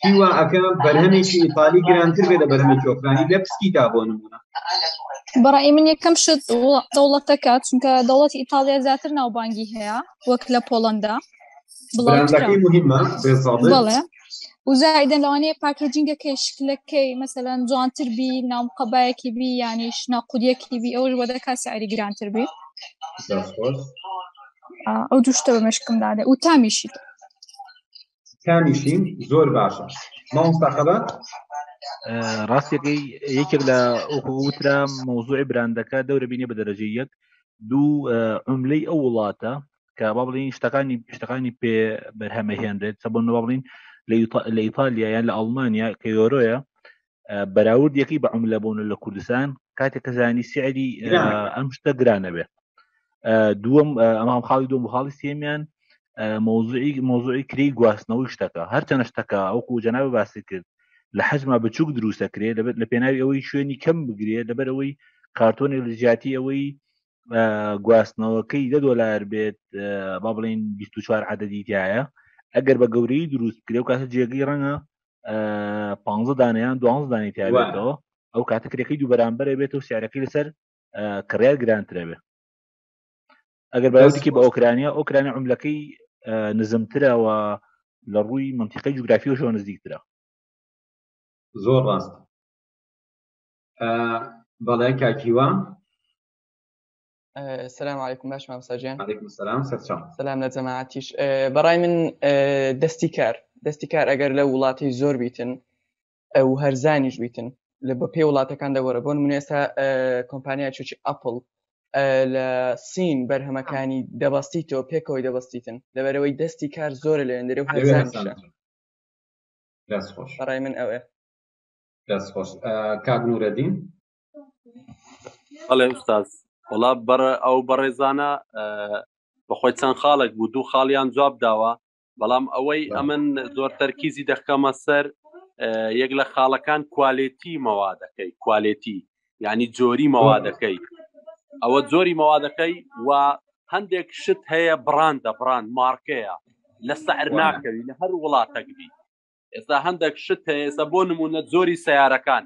هیوا ئەکە بەرهەمێکی ئیتالی گرانتر بێ لە بەرهەمێکی ئۆکرانی لە پسکیتا بۆ نمونە. بەڕای من یەکەم شت دەوڵەتەکە چونکە دەوڵەتی ئیتاڵیا زیاتر ناوبانگی هەیە وەک لە پۆڵەندا براندەکەی مهمە بەڵێ و زائیدەن لەوانەیە پاکێجینگەکەی شکلەکەی مەسەلەن جوانتر بی ناومقەبایەکی بی یانیش ناقودیەکی بی ئەوش بۆ دەکات سعری گرانتر بی ئەو دوو شتە بە مشکم دادێ و تامیشی تامیشی زۆر باشە مامۆستا خەبات ڕاستیەکەی یەکێک لە وترا مەوزوعی براندەکە دەورە بینێ بە دەرەجەی یەک دوو عملەی ئەو وڵاتە کە با بڵین شتەکانی شتەکانی پێ بەرهەمەهێنرێت سە بۆ با بڵین لە ئیتالیا یان لە ئەڵمانیا کە یۆرۆیە بەراورد یەکەی بە عملە بوون لە کوردستان کاتێک کە زانی سعری ئەم شتە گرانە بێ دووەم ئەمام خاڵی دوم خاڵی سێمیان مۆزوعی مۆزوعی کری گواستنەوەی شتەکە هەرچەنە شتەکە ئەوکو جەنابە باسی کرد لە حەجما بچووک دروستەکرێ لەبەر لە پێناوی ئەوەی شوێنی کەم بگرێ لەبەر ئەوەی کارتۆنێک لە جیاتی ئەوەی گواستنەوەکەی دە دۆلار بێت با بڵین 24 عددی تایە ئەگەر بە گەورەی دروست بکرێ و کاتە جێگەی ڕەنگە پ دانیان دوانزە دانی تیاێتەوە ئەو کاتە کرێکەی دوو بەرامبەرە بێت و سیارەکەی لەسەر کڕیار گرانترە بێ ئەگەر بەودیکی بە ئۆکرانیا ئۆکرانیا عملەکەی نزمترەوە لە ڕووی منتیقی جوگرافیەوە نزیکترە زۆر ڕاست بەڵێ کاکیوە سلام علیکم باش مامۆستا گیان علیکم سلام سەرچاو سلام لە جەماعەتیش بەڕای من دەستی کار دەستی کار ئەگەر لە وڵاتی زۆر بیتن و هەرزانیش بیتن لە بە پێی وڵاتەکان دەگۆڕێ بۆ نمونە ئێستا کۆمپانیا چوچی ئەپل لە سین بەرهەمەکانی دەبەستیتەوە پێکەوەی دەبەستیتن لەبەرەوەی دەستی کار زۆرە لەوێن دەرێ و هەرزانیشە دەست خۆش بەڕای من ئەوێ دەست خۆش کاک نورەدین بەڵێ ئوستاز وەڵا بەڕ ئەو بەڕێزانە بەخۆی چەند خاڵێک بوو دوو خاڵیان جواب داوە بەڵام ئەوەی ئەمن زۆر تەرکیزی دەخەمە سەر یەک لە خاڵەکان کوالێتی مەوادەکەی کوالێتی یعنی جۆری مەوادەکەی ئەوە جۆری مەوادەکەی و هەندێک شت هەیە بڕاندە بڕاند مارکەیە لە سعر ناکەوی لە هەر وڵاتەک بی ئێستا هەندێک شت هەیە ئێستا بۆ نمونە جۆری سیارەکان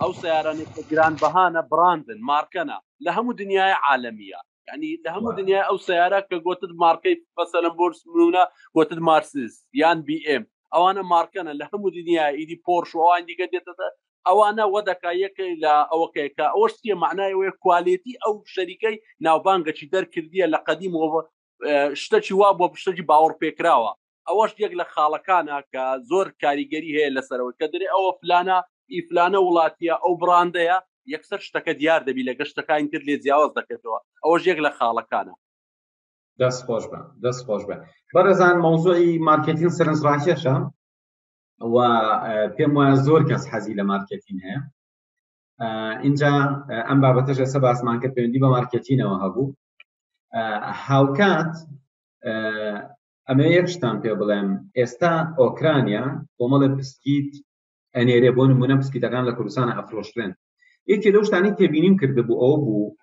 ئەو سیارانەی کە گران بەهانە بڕاندن مارکەنە لە هەموو دنیای عالەمیە یعنی لە هەموو دنیای ئەو سیارە کە گوتت مارکەی مەسەلەن بۆ نمونە گوتت مارسیس یان بی ئێم ئەوانە مارکەنە لە هەموو دنیای ئیدی پۆرش و ئەوان دیکە دێتە ئەوانە وەدەکا یەکێ لە ئەوەکەیە ئەوەش چیە معنای ئەوەیە کوالێتی ئەو شەریکەی ناوبانگەکی دەرکردیە لە قەدیمەوە شتەکی وا بۆ شتێکی باوەڕ پێکراوە ئەوەش یەک لە خاڵەکانە کە زۆر کاریگەری هەیە لەسەرەوە کە دەرێ ئەوە فلانە ئی فلانە وڵاتیە ئەو بڕاندەیە یەکسەر شتەکە دیار دەبی لە گەشتەکانی تر لێ جیاواز دەکرێتەوە ئەوەش یەک لە خاڵەکانە. دەست خۆش بە دەست خۆش بە بەڕێزان مەوزوعی مارکێتین سەرنجڕاکێشە و پێم وایە زۆر کەس حەزی لە مارکێتین هەیە اینجا ئەم بابەتەش ئێستا باسمان کرد پەیوەندی بە مارکێتینەوە هەبوو هاوکات ئەمە یەک شتان پێ بڵێم ئێستا ئۆکرانیا کۆمەڵێ پسکیت ئەنێرێ بۆ نمونە پسکیتەکان لە کوردستان ئەفرۆشرێن یەکێ لەو شتانی تێبینیم کردبوو ئەو بوو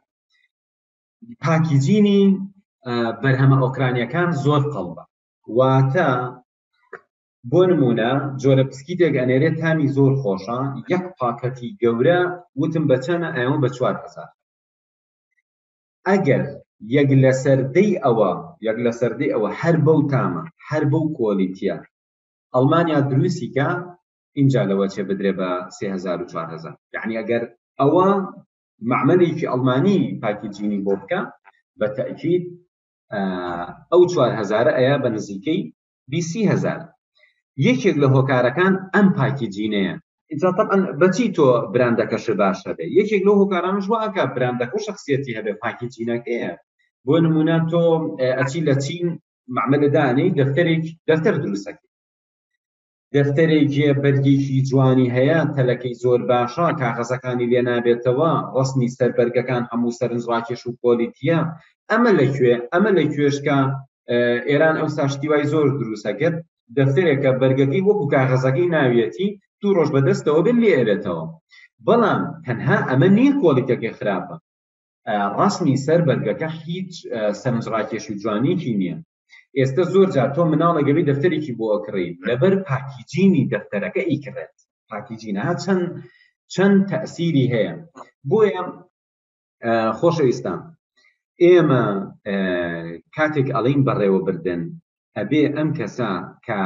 پاکیجینی بەرهەمە ئۆکرانیەکان زۆر قەڵبە واتە بۆ نمونە جۆرە پسکیتێک ئەنێرێ تامی زۆر خۆشە یەک پاکەتی گەورە وتم بە چەنە ئەیان بە 4000 ئەگەر یەک لەسەر دەی ئەوە یەک لەسەر دەی ئەوە هەر بەو تامە هەر بەو کۆلیتیە ئەڵمانیا دروستی کە ئینجا لەوە چێ بدرێ بە 3000 و 4000 یعنی ئەگەر ئەوە معمەلێکی ئەڵمانی پاکیجینی بۆ بکە بە تەئکید ئەو 4000 ئەیا بە نزیکەی بیسی هەزار یەکێک لە هۆکارەکان ئەم پاکیجینەیە ئینجا تەبعەن بەچی تۆ براندەکەش باش هەبێ یەکێک لەو هۆکارانەش وا ئەکا براندەکە و شخصیەتی هەبێ پاکیجینەکەیە بۆ نمونە تۆ ئەچی لە چین معمەلە دانەی دەفتەرێک دەفتەر دروستەکەی دەفتەرێکێ بەرگێکی جوانی هەیە تەلەکەی زۆر باشە کاغەزەکانی لێ نابێتەوە ڕەسمی سەر بەرگەکان هەموو سەرنجڕاکێش و کۆلیتیە ئەمە لە کوێ ئەمە لە کوێشکە ئێران ئەو ساشتی وای زۆر دروستە کرد دەفتەرێکە بەرگەکەی وەکو کاغەزەکەی ناویەتی دوو ڕۆژ بەدەستەوە بێت لێ ئەبێتەوە بەڵام تەنها ئەمە نییە کۆلیتەکەی خراپە ڕسمی سەر بەرگەکە هیچ سەرنجڕاکێش و جوانیکی نییە. ئێستا زۆر جار تۆ مناڵێک ئەبێ دەفتەرێکی بۆ ئەکڕی لەبەر packaging ی دەفتەرەکە ئیکڕێت packaging ها چەند چەند تەسیری هەیە بۆیە خۆشەویستان ئێمە کاتێک ئەڵین بەڕێوەبردن ئەبێ ئەم کەسە کە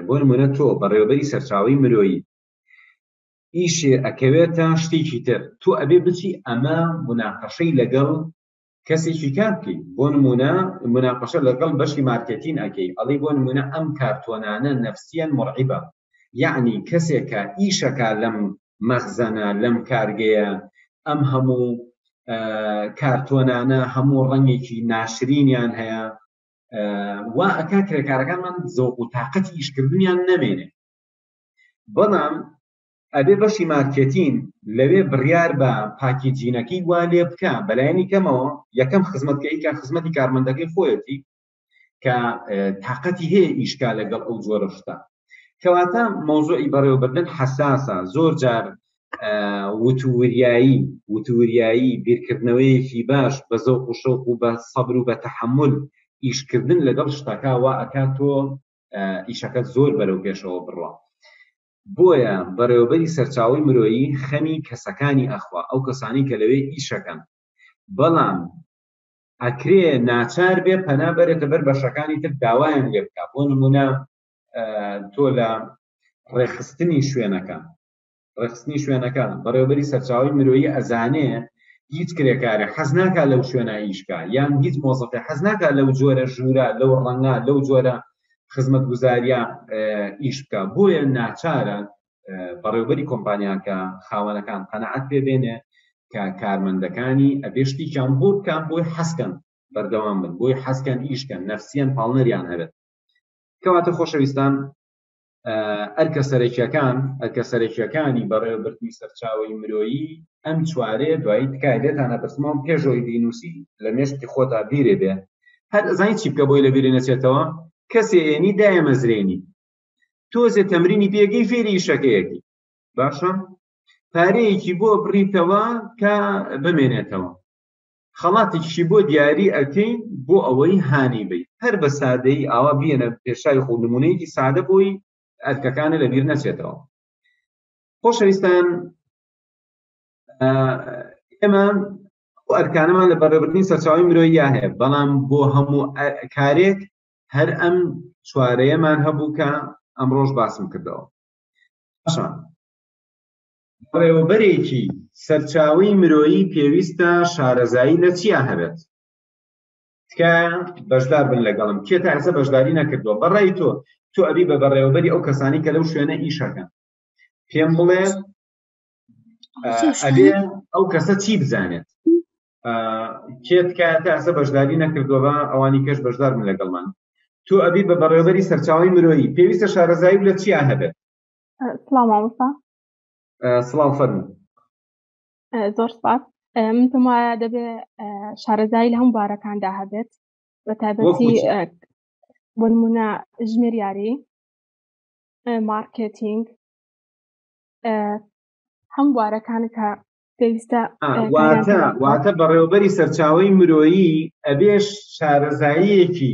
بۆ نمونە تۆ بەڕێوەبەری سەرچاوی مرۆیی ئیشێ ئەکەوێتە شتێکی تر تۆ ئەبێ بچی ئەمە مناقەشەی لەگەڵ کەسێکی کار بکەی بۆ نمونە مناقەشە لەگەڵ بەشی مارکێتین ئەکەی ئەڵی بۆ نمونە ئەم کارتۆنانە نەفسیەن مڕعیبە یعنی کەسێکە ئیشەکە لەم مەخزەنە لەم کارگەیە ئەم هەموو کارتۆنانە هەموو ڕەنگێکی ناشرینیان هەیە وا ئەکا کرێکارەکانمان زۆق و تااقەتی ئیشکردنیان نەمێنێ بەڵام ئەبێ بەشی مارکێتین لەوێ بڕیار بە packaging ەکەی وا لێ بکە بەلایەنی کەمەوە یەکەم خزمەت کە ئیکا خزمەتی کارمەندەکەی خۆیەتی کە تااقەتی هەیە ئیشکا لەگەڵ ئەو جۆرە شتە کەواتە مەوزوعی بەڕێوەبردن حەساسە زۆر جار وتوریایی وتوریایی بیرکردنەوەیەکی باش بە زەوق و شەوق و بە سەبر و بە تەحمل ئیشکردن لەگەڵ شتەکە وا ئەکات تۆ ئیشەکە زۆر بەرەو پێشەوە بڕوا بۆیە بەڕێوەبەری سەرچاوەی مرۆیی خەمی کەسەکانی ئەخوا ئەو کەسانی کە لەوێ ئیشەکەن بەڵام ئەکرێ ناچار بێ پەنا بەرێتە بەر بەشەکانی تر داوایان لێ بکە بۆ نمونە تۆ لە ڕێکخستنی شوێنەکە ڕێکخستنی شوێنەکە بەڕێوبەری سەرچاوی مرۆیی ئەزانێ هیچ کرێکارێ حەز ناکا لەو شوێنە ئیشکا یان هیچ مۆزەفێ حەز ناکا لەو جۆرە ژوورە لەو ڕەنگە لەو جۆرە خزمەتگوزاریە ئیش بکە بۆیە ناچارە بەڕێوبەری کۆمپانیاکە خاوەنەکان قەنەعەت پێ بێنێ کە کارمەندەکانی ئەبێ شتێکیان بۆ بکەن بۆی حەزکەن بەردەوام بن بۆی حەزکەن ئیشکەن نەفسیان پاڵنەریان هەبێت کەواتە خۆشەویستان ئەرکە سەرەکیەکان ئەرکە سەرەکیەکانی بەڕێوەبردنی سەرچاوەی مرۆیی ئەم چوارەیە دوایی تکای لێتان ئەپرسمەوە پێشەوەی بینوسی لە مێشکی خۆتا بیرێ بێ هەر ئەزانی چی بکە بۆی لە بیری نەچێتەوە کەسێ ئێنی دایەمەزرێنی تۆزێ تەمرینی پێگەی فێری ئیشەکەیەکی باشە پارەیەکی بۆ بڕیتەوە کە بمێنێتەوە خەڵاتێکیشی بۆ دیاری ئەکەین بۆ ئەوەی هانی بەی هەر بە سادەیی ئاوا بیەنە پێشاوی خۆ نمونەیەکی سادە بۆی ئەرکەکانە لەبیر نەچێتەوە خۆشەویستان ئێمە ئەو ئەرکانەمان لە بەڕێوەبردنی سەرچاوی مرۆیی هەیە بەڵام بۆ هەموو کارێک هەر ئەم چوارەیەمان هەبوو کە ئەمڕۆژ باسم کردەوە باشە بەڕێوەبەرێکی سەرچاوەی مرۆیی پێویستە شارەزایی لە چیا هەبێت؟ تکایە بەشدار بن لەگەڵم کێ تا ئێستا بەشداری نەکردووە بەڕای تۆ تۆ ئەبی بە بەڕێوەبەری ئەو کەسانی کە لەو شوێنە ئیشەکەن پێم بڵێ ئەبێ ئەو کەسە چی بزانێت کێ تکایە تا ئێستا بەشداری نەکردووە بە ئەوانی کەش بەشدار بن لەگەڵمان تۆ ئەبی بە بەڕێوەبەری سەرچاوەی مرۆیی پێویستە شارەزایی لە چیا هەبێت سڵاو مامۆستا سڵاو فەرموو زۆر سپاس من پێم وایە دەبێ شارەزایی لە هەموو بارەکاندا هەبێت بە تایبەتی بۆ نمونە ژمێریاری مارکێتینگ هەم بوارەکان کە پێویستە واتە واتە بەڕێوەبەری سەرچاوی مرۆیی ئەبێ شارەزاییەکی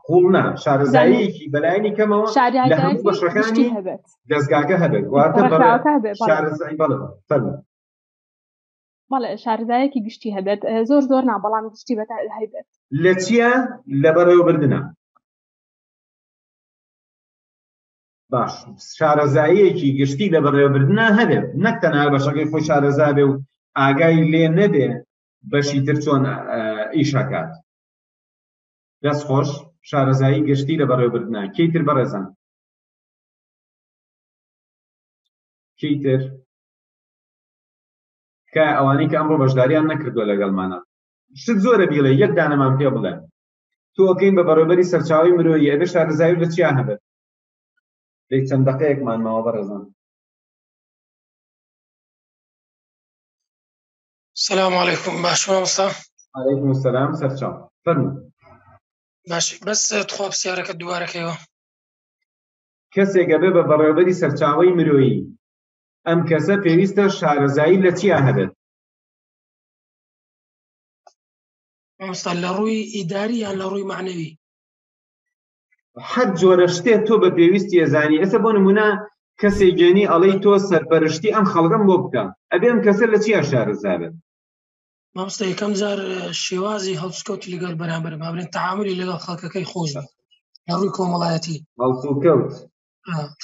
قوڵ نا شارەزاییەکی بەلایەنی کەمەوە لە هەموو بەشەکانی هەبێت دەستگاکە هەبێت واتە شارەزایی بەڵێ فەرموو بەڵێ شارەزایەکی گشتی هەبێت زۆر زۆر نا بەڵام گشتی بە هەبێت لە چییە لە بەڕێوەبردنە باش شارەزاییەکی گشتی لە بەڕێوەبردنا هەبێت نەک تەنها بەشەکەی خۆی شارەزا بێ و ئاگای لێ نەبێ بەشی تر چۆن ئیشەکات دەست خۆش شارەزایی گشتی لە بەڕێوەبردنا کەی تر بەڕێزان کەی تر کە ئەوانەی کە ئەمڕۆ بەشداریان نەکردووە لەگەڵمانە شت زۆرە بیڵێ یەک دانەمان پێ بڵێ تۆ ئەکەین بە بەڕێوبەری سەرچاوی مرۆیی ئەبێ شارەزایی لە چیا هەبێت دەی چەند دەقەیەکمان ماوە بەڕێزان سلام علیکم باش مامۆستا علیکم السلام سەرچاو فەرموو باش بەس تخوا پرسیارەکە دووارەکەیەوە کەسێک ئەبێ بە بەڕێوبەری سەرچاوەی مرۆیی ئەم کەسە پێویستە شارەزایی لە چیا هەبێت مامۆستا لە ڕووی ئیداری یان لە ڕووی معنەوی؟ هەر جۆرە شتێ تۆ بە پێویستی ئەزانی ئێستا بۆ نمونە کەسێ گەنی ئەڵێی تۆ سەرپەرشتی ئەم خەڵکەم بۆ بکە ئەبێ ئەم کەسە لە چیا شارەزا بێت؟ مامۆستا یەکەم جار شێوازی هەڵسوکەوتی لەگەڵ بەرامبەر با بڵێن تەعاملی لەگەڵ خەڵکەکەی خۆش بێت لە ڕووی کۆمەڵایەتی هەڵسوکەوت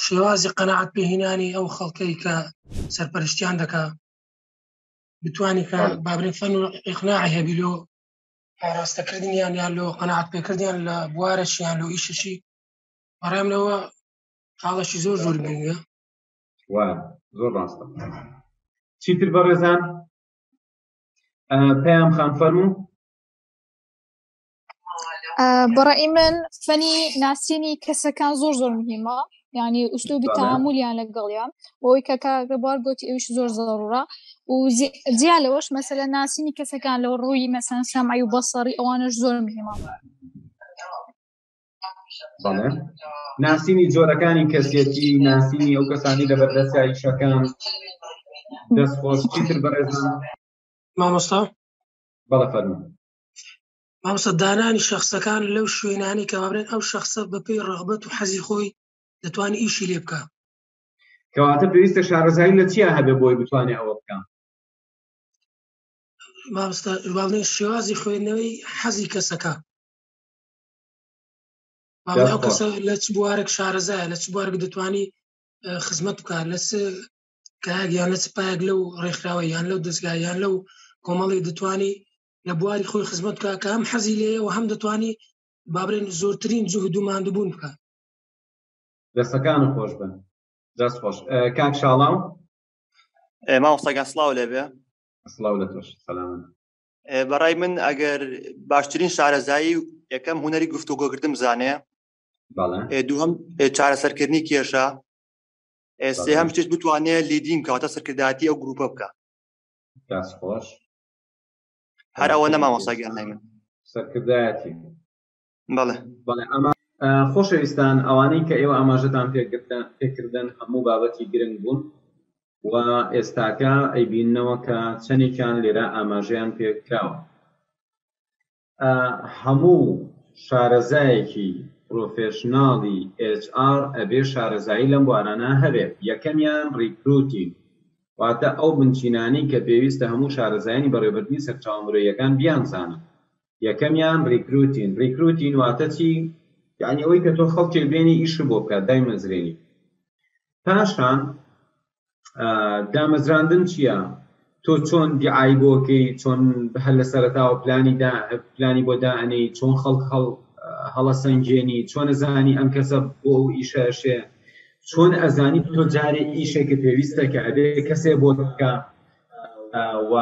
شێوازی قەناعەت پێهینانی ئەو خەڵکەی کە سەرپەرشتیان دەکا بتوانانی کە با بڵێن فەن و ئیقناعی هەبی لۆ ئاراستەکردنیان یان لۆ قەناعەت پێکردیان لە بوارەشیان لۆ ئیششی بەڕای منەوە خاڵەشی زۆر زۆر گرنگە وا زۆر ڕاستە چیتر بەڕێزان پەیام خان فەرموو بەڕئی من فەنی ناسینی کەسەکان زۆر زۆر مهمە یعنی ئوسلوبی تعاملیان لەگەڵیان بۆی کە کاگەبار گوتی ئەوش زۆر زەڕورە و جیا لەوەش مەسەلە ناسینی کەسەکان لەو ڕووی مەسەن سەمعی و بەسەڕی ئەوانش زۆر مهمە بەڵێ ناسینی جۆرەکانی کەسیەتی ناسینی ئەو کەسانی لە بەردەستی ئیشەکان دەست خۆش چیتر بەڕێزان مامۆستا بەڵێ فەرموو مامۆستا دانانی شخصەکان لەو شوێنانی کە بابرێن ئەو شخصە بەپێی ڕغبەت و حەزی خۆی دەتوانێت ئیشی لێ بکە کەواتە پێویستە شارەزایی لە چیا هەبێ بۆی بتوانێت ئەوە بکە مامۆستا باڵێن شێوازی خوێندنەوەی حەزی کەسەکە ئەو کەسە لە چ بوارێک شارەزایە لە چ بوارێک دەتوانی خزمەت بکات لە چ کایەک یان لە چ پایەک لەو ڕێکخراوە یان لەو دەستگا یان لەو کۆمەڵی دەتوانی لە بواری خۆی خزمەت بکات کە هەم حەزی لێیە و هەم دەتوانی بابرێن زۆرترین جوهد و ماندووبوون بکات. دەستەکانت خۆش بن دەست خۆش کاک شاڵاو. مامۆستا گیان سڵاو لێبێ. سڵاو لە تۆش سەلامەت. بەڕای من ئەگەر باشترین شارەزایی یەکەم هوەری گفتوگۆکردن بزانێ دووەم چارەسەرکردنی کێشە سێهەم شتێک بتوانێت leading کەواتە سەرکردایەتی ئەو گروپە بکە خۆش هەر ئەوە نەما مامۆستا گیان لای من سەرکردایەتی بەڵێ بەڵێ ئەمە خۆشەویستان ئەوانەی کە ئێوە ئاماژەتان پێکردن هەموو بابەتی گرنگ بوون و ئێستاکە ئەیبیننەوە کە چەندێکیان لێرە ئاماژەیان پێکراوە. هەموو شارەزایەکی پرۆفێشناڵی HR ئەبێ شارەزایی لەم بوارانە هەبێت، یەکەمیان recruiting واتە ئەو بنچینانەی کە پێویستە هەموو شارەزایانی بەڕێوەبردنی سەرچاوە مرۆییەکان بیانزانن. یەکەمیان recruiting، recruiting واتە چی؟ یانی ئەوەی کە تۆ خەڵکێک بێنی ئیشت بۆ بکات، دایمەزرێنی. پاشان دامەزراندن چییە؟ تۆ چۆن دیعای بۆکەی چۆن هەر لە سەرەتاوە پلانی دا پلانی بۆ دائەنێی چۆن خەڵک هەڵ هەڵەسەنگێنی چۆن ئەزانی ئەم کەسە بۆ ئەو ئیشە ئەشێ چۆن ئەزانی تۆ جارێ ئیشێکە پێویستە کە ئەبێ کەسێ بۆ بکە و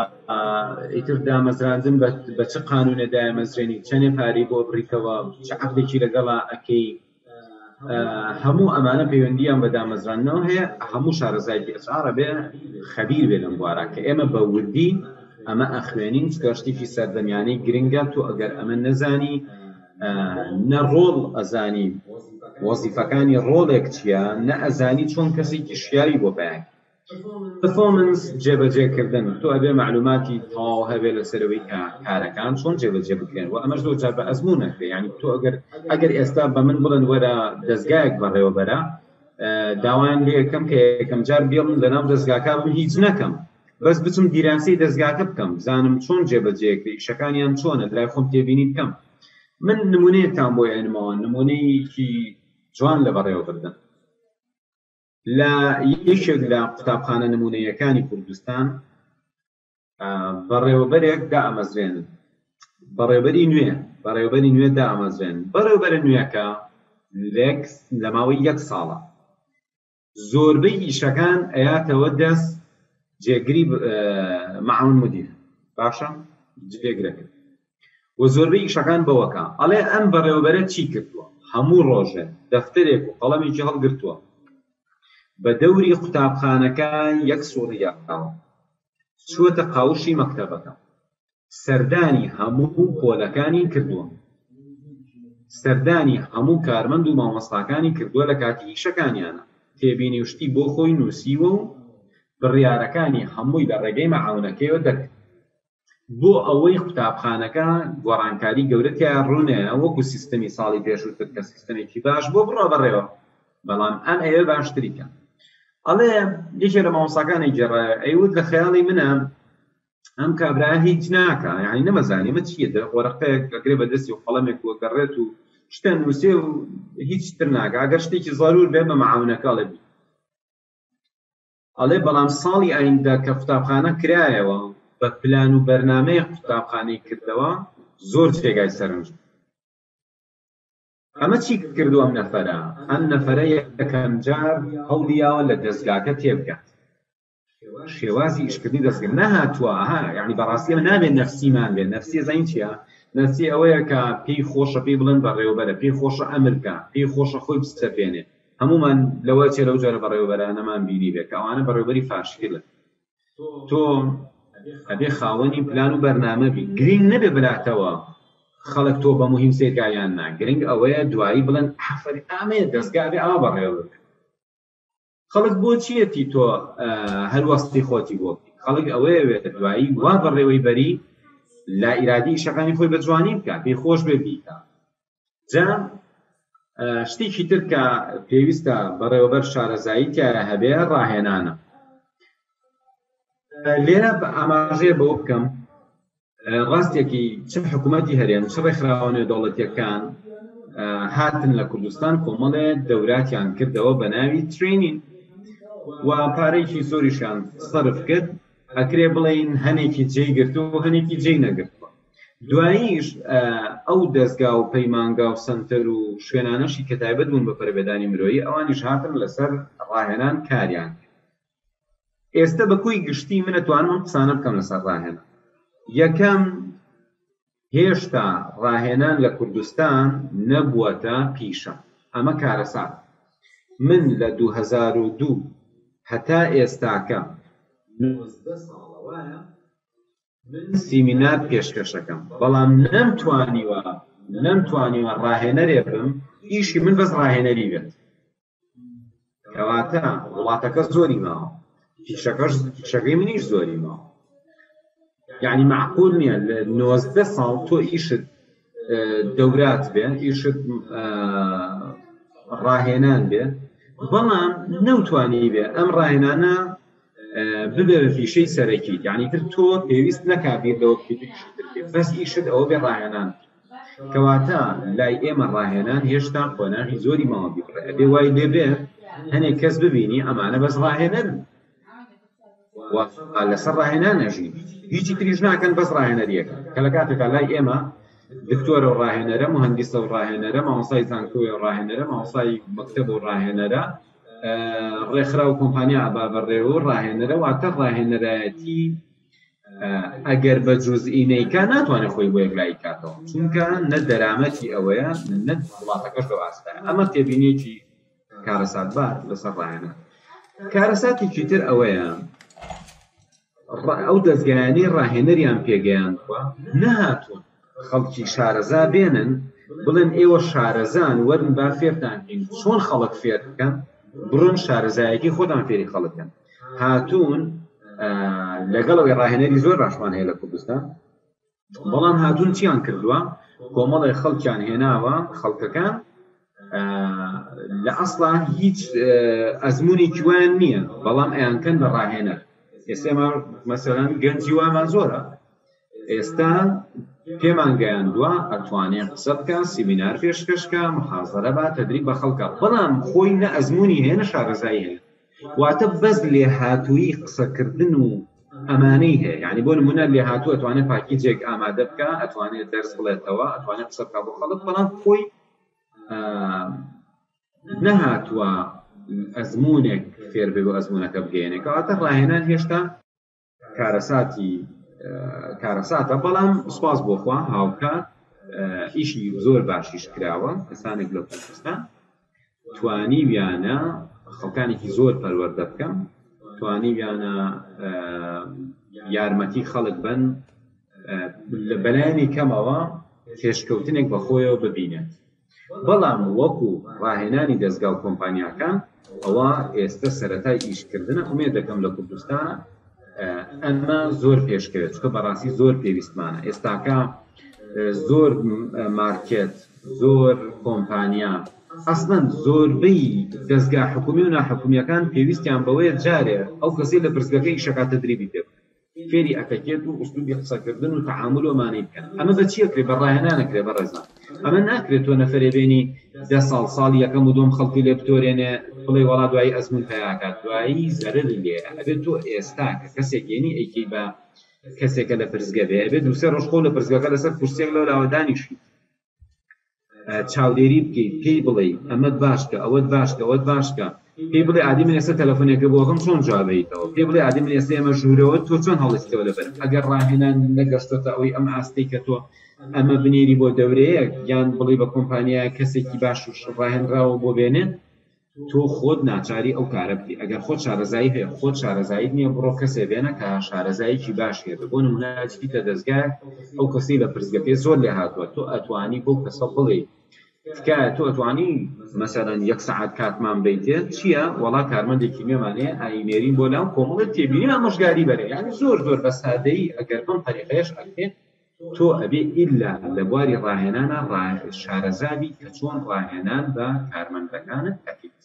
ئیتر دامەزراندن بە چ قانونە دایمەزرێنی چەنێ پارەی بۆ بڕیتەوە چ عەقدێکی لەگەڵا ئەکەی هەموو ئەمانە پەیوەندیان بە دامەزراندنەوە هەیە هەموو شارەزایەکی HR ئەبێ خەبیر بێ لەم بوارە کە ئێمە بە وردی ئەمە ئەخوێنین چونکە شتێکی سەردەمیانەی گرنگە تۆ ئەگەر ئەمە نەزانی نە ڕۆڵ ئەزانی وەزیفەکانی ڕۆڵێک چییە نە ئەزانی چۆن کەسێکی شیاوی بۆ پەیاکی Performance جێبەجێکردن، تۆ ئەبێ مەعلوماتی تەواو هەبێ لەسەر ئەوەی کە کارەکان چۆن جێبەجێ بکرێن و ئەمەش زۆر جار بە ئەزموون ئەکرێ یانی تۆ ئەگەر ئەگەر ئێستا بە من بڵێن وەرە دەزگایەک بەڕێوەبەرە داوایان لێ ئەکەم کە یەکەم جار بێڵن لەناو دەزگاکە بم هیچ نەکەم بەس بچم دیراسەی دەزگاکە بکەم بزانم چۆن جێبەجێ ئەکرێ ئیشەکانیان چۆنە لای خۆم تێبینی بکەم من نمونەیەکتان بۆ ئێنمەوە نمونەیەکی جوان لە بەڕێوەبردن لە یەکێک لە قوتابخانە نموونەییەکانی کوردستان بەڕێوەبەرێک دائەمەزرێنن، بەڕێوەبەری نوێ، بەڕێوەبەری نوێ دائەمەزرێنن، بەڕێوەبەرە نوێکە لێک لە ماوەی یەک ساڵە زۆربەی ئیشەکان ئەیاتەوە دەست جێگری معاون مدیر باشە جێگرەکە و زۆربەی ئیشەکان بەوەکە ئەڵێ ئەم بەڕێوەبەرە چی کردووە هەموو ڕۆژێ دەفتەرێک و قەڵەمێکی هەڵگرتووە بە دەوری قوتابخانەکە یەک سوڕی یاوە چووەتە قاوشی مەکتەبەکە سەردانی هەموو پۆلەکانی کردووە سەردانی هەموو کارمەند و مامۆستاکانی کردووە لە کاتی ئیشەکانیانە تێبینی و شتی بۆ خۆی نووسیوە و بڕیارەکانی هەمووی لە ڕێگەی مەعاونەکەیەوە دەرکردووە. بۆ ئەوەی قوتابخانەکە گۆڕانکاری گەورە تیا ڕوونەیە وەکو سیستەمی ساڵی پێشووتر کە سیستەمێکی باش بۆ بڕۆ بەڕێوە بەڵام ئەم ئەوێ باشتری کە ئەڵێ یەکێ لە مامۆستاکانی گێڕایە ئەیوت لە خەیاڵی منە ئەم کابرا هیچ ناکا یعنی نەمەزانی ئەمە چییە دە وەرەقەیەک ئەگرێ بە دەستی و قەڵەمێک وەگەڕێت و شتە نووسێ و هیچ تر ناکا ئەگەر شتێکی زەرور بێ بە معاونەکە ئەڵێ بی ئەڵێ بەڵام ساڵی ئایندە کە قوتابخانە کرایەوە بە پلان و بەرنامەیەک قوتابخانەی کردەوە زۆر جێگای سەرنج بوو. ئەمە چی کردووە ئەم نەفەرە؟ ئەم نەفەرە یەکەم جار هەوڵی یاوە لە دەزگاکە تێبگات. شێوازی ئیشکردنی دەزگە نەهاتووە ئەها یعنی بەڕاستی ئەمە نابێت نەفسیمان بێت نەفسی زین چییە؟ نەفسی ئەوەیە کە پێی خۆشە پێی بڵێن بەڕێوەبەرە پێی خۆشە ئەمر بکا پێی خۆشە خۆی بسەپێنێ هەمومان لەوە چێ لەو جۆرە بەڕێوەبەرانەمان بینی بێت کە ئەوانە بەڕێوەبەری فاشیلن تۆ ئەبێ خاوەنی پلان و بەرنامە بی گرنگ نەبێ بلاتەوە خەڵک تۆ بە مهم سێرکا یان نا گرنگ ئەوەیە دوایی بڵێن ئافەرین ئامەیە دەستگا ئەبێ ئاوا بەڕێوە ببرێ خەڵک بۆ چیەتی تۆ هەر وەستی خۆتی بۆ بکەی خەڵک ئەوەیە وێت دوایی وا بەڕێوەی بەری لا ئیرادی ئیشەکانی خۆی بە جوانی بکە پێی خۆش بێ بیکە جا شتێکی تر کە پێویستە بەڕێوەبەر شارەزایی تایە هەبێ ڕاهێنانە لێرە بە ئاماژەیە بەوە بکەم ڕاستێکی چ حکوومەتی هەرێم چ ڕێکخراوە نێودەوڵەتیەکان هاتن لە کوردستان کۆمەڵێ دەوراتیان کردەوە بە ناوی ترینین و پارەیەکی زۆریشیان سەرف کرد ئەکرێ بڵین هەنێکی جێی گرتو و هەنێکی جێی نەگرتووە دواییش ئەو دەستگا و پەیمانگا و سنتەر و شوێنانەشی کە تایبەت بوون بە پەرەپێدانی مرۆیی ئەوانیش هاتن لەسەر ڕاهێنان کاریان کرد ئێستە بە کۆی گشتی من ئەتوانم ئەم قسانە بکەم لەسەر ڕاهێنان یەکەم هێشتا ڕاهێنان لە کوردستان نەبووەتە پیشە ئەمە کارەسات من لە 2002 هەتا ئێستاکە 19 ساڵە وایە من سیمینار پێشکەشەکەم بەڵام نەمتوانیوە نەمتوانیوە ڕاهێنەرێ بم ئیشی من بەس ڕاهێنەری بێت کەواتە وڵاتەکە زۆری ماوە پیشەکەش پیشەکەی منیش زۆری ماوە یعنی معقول نییە لە 90 ساڵ تۆ ئیشت دەورات بێ ئیشت ڕاهێنان بێ بەڵام نەوتوانی بێ ئەم ڕاهێنانە ببێ بە پیشەی سەرەکی یعنی تر تۆ پێویست نەکا بیر لەوە بکەیت ئیشی تر بکەیت بەس ئیشت ئەوە بێ ڕاهێنان کەواتە لای ئێمە ڕاهێنان هێشتا قۆناغی زۆری ماوە بیبڕێ ئەبێ وای لێ بێ هەنێک کەس ببینی ئەمانە بەس ڕاهێنەرن و لەسەر ڕاهێنان ئەژین هیچی تریش ناکەن بەس ڕاهێنەریەکە کە لە کاتێکا لای ئێمە دکتۆرە و ڕاهێنەرە مهندسە و ڕاهێنەرە مامۆستای زانکۆی و ڕاهێنەرە مامۆستای مەکتەب و ڕاهێنەرە ڕێکخرا و کۆمپانیا ئەبا بەڕێوە و ڕاهێنەرە واتە ڕاهێنەرایەتی ئەگەر بە جوزئی نەیکا ناتوانێت خۆی بۆ یەکلایی کاتەوە چونکە نە دەرامەتی ئەوەیە نە وڵاتەکەش لەو ئاستایە ئەمە تێبینیەکی کارەساتبار لەسەر ڕاهێنان کارەساتێکی تر ئەوەیە ئەو دەزگایانەی ڕاهێنەریان پێگەیاندووە نەهاتوون خەڵکی شارەزا بێنن بڵێن ئێوە شارەزان وەرن با فێرتان کەین چۆن خەڵک فێر بکەن بڕۆن شارەزایەکی خۆتان فێری خەڵک کەن هاتوون لەگەڵ ئەوەی ڕاهێنەری زۆر باشمان هەیە لە کوردستان بەڵام هاتوون چیان کردووە کۆمەڵێک خەڵکیان هێناوە خەڵکەکان لە ئەسڵا هیچ ئەزمونێکی وایان نییە بەڵام ئەیانکەن بە ڕاهێنەر ئێستا مەسەلەن گەنجی وامان زۆرە ئێستا پێمان گەیاندووە ئەتوانێ قسە بکە سیمینار پێشکەشکە محازەرە با تدریب بە خەڵکە بەڵام خۆی نە ئەزمموی هەیە نە شارەزایی هەیە واتە بەس لێهاتوویی قسەکردن و ئەمانەی هەیە یعنی بۆ نمونە لێهاتوو ئەتوانێت پاکیجێک ئامادە بکە ئەتوانێت دەرس بڵێتەوە ئەتوانێت قسە بکە بۆ خەڵک بەڵام خۆی نەهاتووە ئەزمونێک فێر بێ بۆ ئەزمونەکە بگەێنێ کەواتە ڕاهێنان هێشتا کارەساتی کارەساتە بەڵام سوپاس بۆخوا هاوکات ئیشی زۆر باشیش کراوە کەسانێک لە کوردستان توانیویانە خەڵکانێکی زۆر پەروەردە بکەن توانیویانە یارمەتی خەڵک بن لە بەلایەنی کەمەوە پێشکەوتنێک بەخۆیەوە ببینێت بەڵام وەکو ڕاهێنانی دەزگا و کۆمپانیاکان ئەوە ئێستە سەرەتای ئیشکردنە ئومێد دەکەم لە کوردستان. ئەمە زۆر پێشکەوێت چکە بەڕاستی زۆر پێویستمانە ئێستاکە زۆر مارکێت زۆر کۆمپانیا ئەسڵەن زۆربەی دەستگا حکومی و ناحکومیەکان پێویستیان بەوەیە جارێ ئەو کەسی لە پرسگەکە ئیشەکە تدریبی پێ بکەن فێری ئەتەکێت و ئوسلوبی قسەکردن و تەعامول و ئەمانەی بکەن ئەمە بە چی ئەکرێ بە ڕاهێنان ئەکرێ بەڕێزان ئەمە ناکرێت تۆ نەفەرێ بێنی دە ساڵ ساڵی یەکەم و دووەم خەڵکی لێ بتۆرێنێ بڵێ وەڵا دوایی ئەزمون پەیاکات دوایی زەرەری لێیە ئەبێت تۆ ئێستا کە کەسێک یێنی ئەیکەی بە کەسێکە لە پرسگە بێ ئەبێت دوو سێ ڕۆژ خۆ لە پرسگەکە لەسەر کورسیەک لەولاوە دانیشیت چاودێری بکەیت پێی بڵێی ئەمەت باش کە ئەوەت باش کە ئەوەت باش کە پێی بڵێ ئادی من ئێستا تەلەفۆنێکە بۆ ئەکەم چۆن جوابەیتەوە پێی بڵێ ئادی من ئێستا ئێمە ژوورەوە تۆ چۆن هەڵستەوە لەبەر ئەگەر ڕاهێنان نەگەشتۆتە ئەوەی ئەم ئاستەی کە تۆ ئەمە بنێری بۆ دەورەیەک یان بڵێ بە کۆمپانیای کەسێکی باش و ڕاهێنراوە بۆ بێنێ تۆ خۆت ناچاری ئەو کارە بکەی ئەگەر خۆت شارەزایی هەیە خۆت شارەزاییت نییە بڕۆ کەسێ بێنە کە شارەزاییکی باشی هەبێ بۆ نمونە ئەچیتە دەزگایەک ئەو کەسەی لە پرسگەکەی زۆر لێ هاتووە تۆ ئەتوانی بەو کەسە بڵێی تکایە تۆ ئەتوانی مەسەلەن یەک سەعات کاتمان بەیتێ چییە وەڵا کارمەندێکی نوێمان هەیە ئاینێرین بۆ لام کۆمەڵێک تێبینی ئامۆژگاری بەرێ یعنی زۆر زۆر بە سادەیی ئەگەر بەم تەریقەیەش ئەکرێ تۆ ئەبێ ئیلا لە بواری ڕاهێنانا شارەزا بیت کە چۆن ڕاهێنان بە کارمەندەکانت ئەکەیت.